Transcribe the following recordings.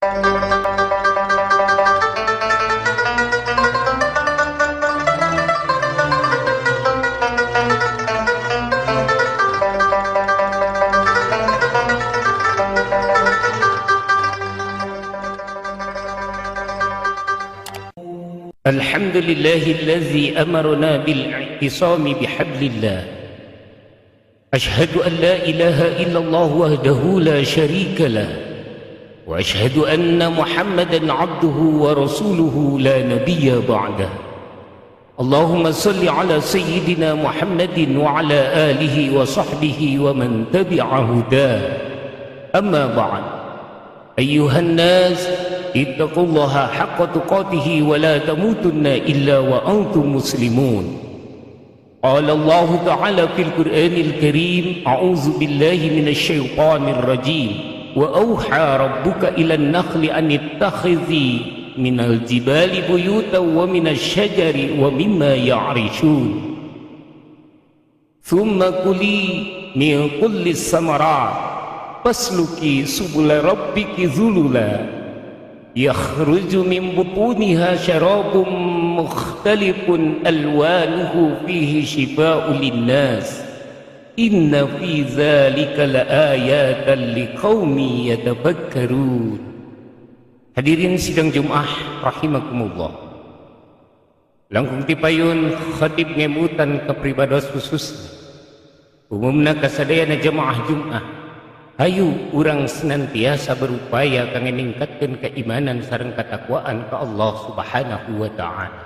الحمد لله الذي أمرنا بالاعتصام بحبل الله. أشهد أن لا إله إلا الله وحده لا شريك له، وأشهد أن محمدا عبده ورسوله لا نبي بعده. اللهم صل على سيدنا محمد وعلى آله وصحبه ومن تبع هداه. أما بعد، أيها الناس، اتقوا الله حق تقاته ولا تموتن إلا وأنتم مسلمون. قال الله تعالى في القرآن الكريم: أعوذ بالله من الشيطان الرجيم، وأوحى ربك إلى النخل أن اتخذي من الجبال بيوتا ومن الشجر ومما يعرشون، ثم كلي من كل الثمرات فاسلكي سبل ربك ذللا، يخرج من بطونها شراب مختلف ألوانه فيه شفاء للناس، إن في ذلك لآيات لقوم يتفكرون. Hadirin sidang Jumat rahimakumullah. Langkung tipayun khatib ngemutan kepribados khusus umumna kasadayana jemaah Jumat. Hayu urang senantiasa berupaya kangge ningkatkeun keimanan sareng katakwaan ka Allah Subhanahu wa ta'ala.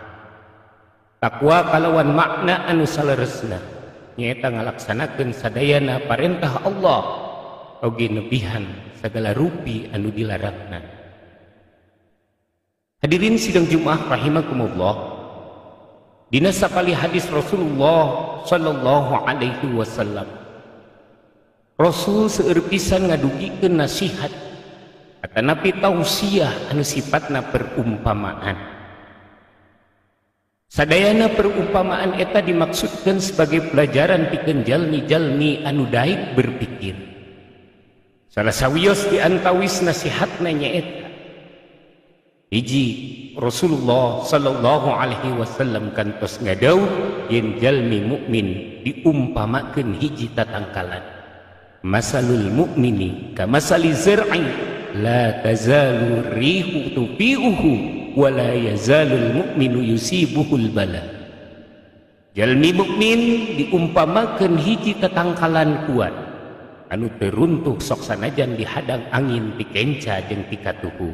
Takwa kalawan makna anu saleresna nyaeta ngalaksanakeun sadayana parentah Allah oge nebihan sagala rupi anu dilarangna. Hadirin sidang Jumat rahimakumullah. Dina sapali hadis Rasulullah sallallahu alaihi wasallam, Rasul seueur pisan ngadugikeun nasihat atanapi tausiah anu sifatna perumpamaan. Sadayana perumpamaan eta dimaksudkeun sebagai pelajaran pikeun jalmi-jalmi anu daek berpikir. Salah sawios di antawis nasihatna nyaeta hiji, Rasulullah sallallahu alaihi wasallam kantos ngadawuh yen jalmi mukmin diumpamakeun hiji tatangkalan. Masalul mu'mini kamasali zar'i la tazalu rihu tufi'uhu wa la yazalul mu'minu yusibuhul bala. Jalmi mukmin diumpamakeun hiji tatangkalan kuat anu teu runtuh sok sanajan dihadang angin ti kenca jeung ti katuhu.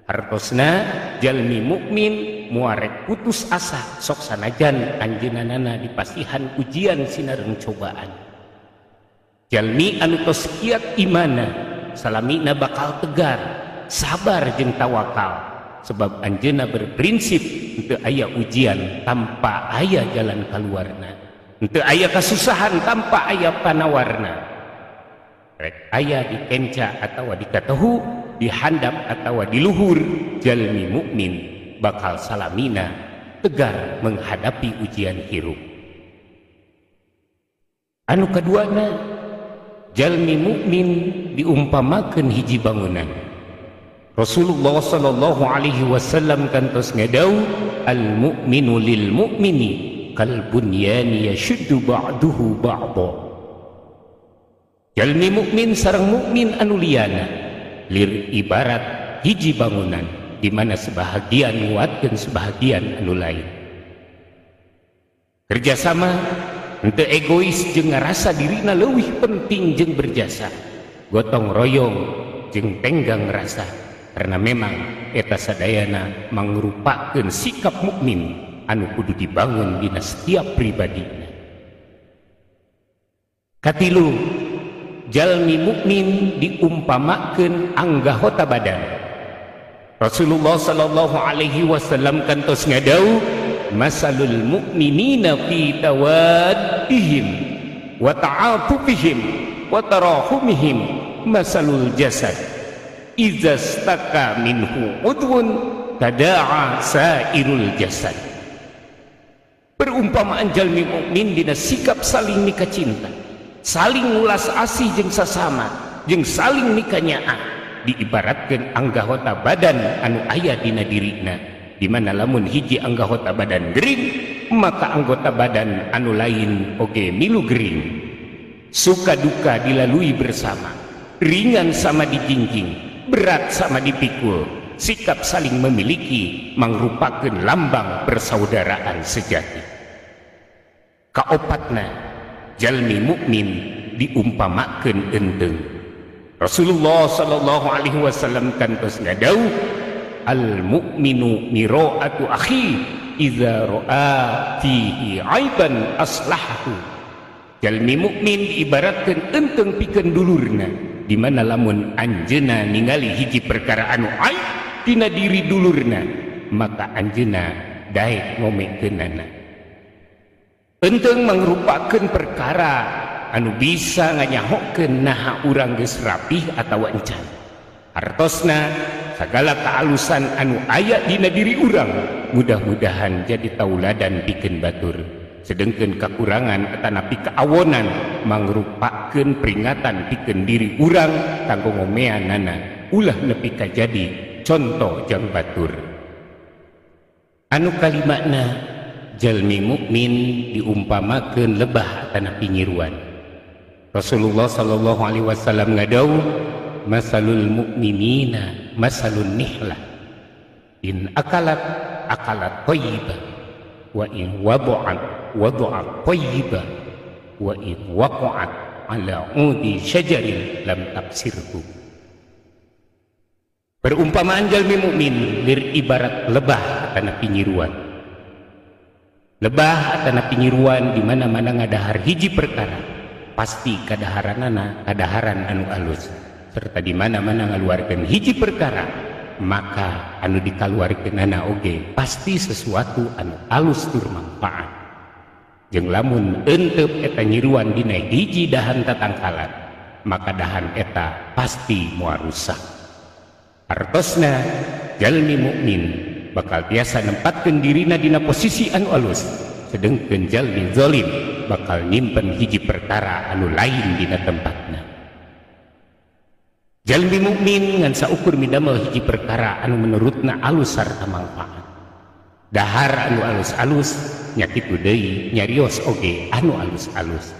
Hartosna jalmi mukmin muarek putus asa sok sanajan anjeunna dipasihan ujian sinareng cobaan. Jalmi anu tos kiat imana salamina bakal tegar, sabar jeung tawakal, sebab anjeunna berprinsip henteu aya ujian tanpa aya jalan kaluarna, henteu aya kasusahan tanpa aya panawarna. Rek aya di kenca atawa di katuhu, di handap atawa di luhur, jalmi mukmin bakal salamina tegar menghadapi ujian hirup. Anu kaduana, jalmi mukmin diumpamakeun hiji bangunan. Rasulullah sallallahu alaihi wasallam kantos ngadawuh, al mu'minu lil mu'mini kal bunyani yashuddu ba'duhu ba'dha. Jalmi mukmin sareng mukmin anu liyana lir ibarat hiji bangunan di mana sebahagian nguatkeun sebahagian anu lain. Kerjasama henteu egois jeung ngarasa dirina leuwih penting jeung berjasa, gotong royong jeung tenggang rasa, karena memang eta sadayana mangrupakeun sikap mukmin anu kudu dibangun dina setiap pribadina. Katilu, jalmi mukmin diumpamakeun anggahota badan. Rasulullah sallallahu alaihi wasallam kantos ngadawuh, masalul mu'minina fi tawaddihim wa ta'atufihim wa tarahumihim masalul jasad idza staka minhu udwun tada'a sairul jasad. Perumpamaan jalmi mukmin dina sikap saling mika cinta, saling ngulas asih jeung sasama, jeung saling mika nyaah, diibaratkeun anggota badan anu aya dina dirina, di mana lamun hiji anggota badan gering maka anggota badan anu lain oge milu gering. Suka duka dilalui bersama, ringan sama dijinjing, berat sama dipikul. Sikap saling memiliki mangrupakeun lambang persaudaraan sejati. Kaopatna, jalmi mukmin diumpamakeun enteng. Rasulullah sallallahu alaihi wasallam kantos ngadawuh, al mu'minu miro'atu akhi idza ra'a fihi aiban aslahu. Jalmi mukmin diibaratkeun enteng pikeun dulurna, di mana lamun anjeunna ningali hiji perkara anu aib tina diri dulurna, maka anjeunna daek ngomekeunana. Enteng mangrupakeun perkara anu bisa nganyahokeun naha urang geus rapih atawa encan. Hartosna sagala kaalusan anu aya dina diri urang mudah-mudahan jadi tauladan pikeun batur. Sedengkeun kakurangan atanapi keawonan mangrupakeun peringatan pikeun diri urang kanggo ngomeanana ulah nepi ka jadi contoh jang batur. Anu kalimana, jalmi mukmin diumpamakeun lebah atanapi nyiruan. Rasulullah sallallahu alaihi wasallam ngadawuh, masalul mukminina masalun nihlah, in akalat akalat thayyibah, wa in wadu'at wadu'at thayyibah, wa in waqa'at ala udi syajarin lam taksirhu. Perumpamaan jalmi mukmin lir ibarat lebah atanapi nyiruan. Lebah atanapi nyiruan di mana-mana ngadahar hiji perkara pasti kadaharanana kadaharan anu alus, serta di mana-mana ngaluarkeun hiji perkara maka anu dikaluarkeunana oge pasti sesuatu anu alus tur manfaat. Jeung lamun entep eta nyiruan dina hiji dahan tatangkalan maka dahan eta pasti moal rusak. Artosna jalmi mukmin bakal biasa nempatkeun dirina dina posisi anu alus, sedengkeun jalmi zalim bakal nyimpen hiji perkara anu lain dina tempatna. Jalmi mukmin ngan saukur midamel hiji perkara anu menurutna alus sarta manfaat. Dahar anu alus-alus nya kitu deui nyarios oge anu alus-alus.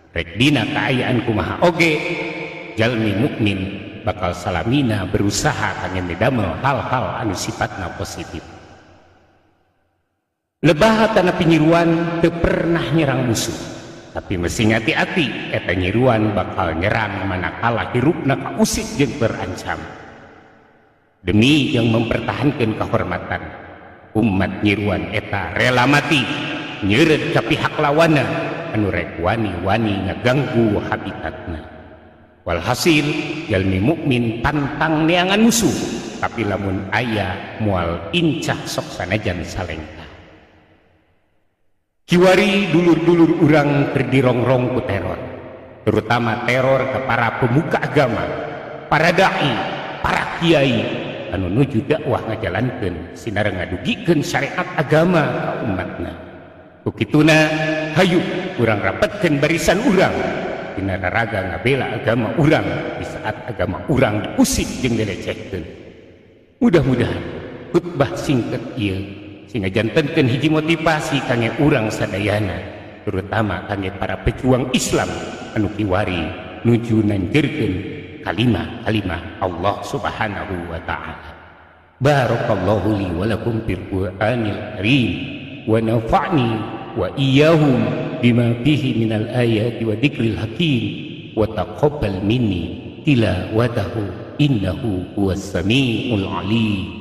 Rek dina kaayaan kumaha oge jalmi mukmin bakal salamina berusaha kangge midamel hal-hal anu sifatna positif. Lebah atanapi nyiruan teu pernah nyerang musuh, tapi mesti ngati-ati eta nyiruan bakal nyerang manakala hirupna kausik jeung terancam. Demi yang mempertahankan kehormatan umat nyiruan eta rela mati nyeureut ka pihak lawana anu rek wani-wani ngaganggu habitatna. Walhasil jalmi mukmin pantang neangan musuh, tapi lamun aya moal incah sok sanajan salengkah. Kiwari dulur-dulur urang keur dirongrong ku teror, terutama teror ke para pemuka agama, para dai, para kiai anu nuju dakwah ngajalankeun sinareng ngadugikeun syariat agama ka umatna. Ku kituna hayu urang rapetkeun barisan urang dina raraga ngabela agama urang di saat agama urang diusik jeung dilecehkeun. Mudah-mudahan khutbah singkat ieu sehingga jantenkeun hiji motivasi kangge urang sadayana, terutama kangge para pejuang Islam anu kiwari nuju nanjeurkeun kalimah-kalimah Allah Subhanahu wa ta'ala. Barakallahu li wa lakum fil Qur'anil karim wa nafa'ni wa iyyahum bima fihi minal ayati wa dzikril hakim wa taqabbal minni tilawatahu innahu huwas samiul alim.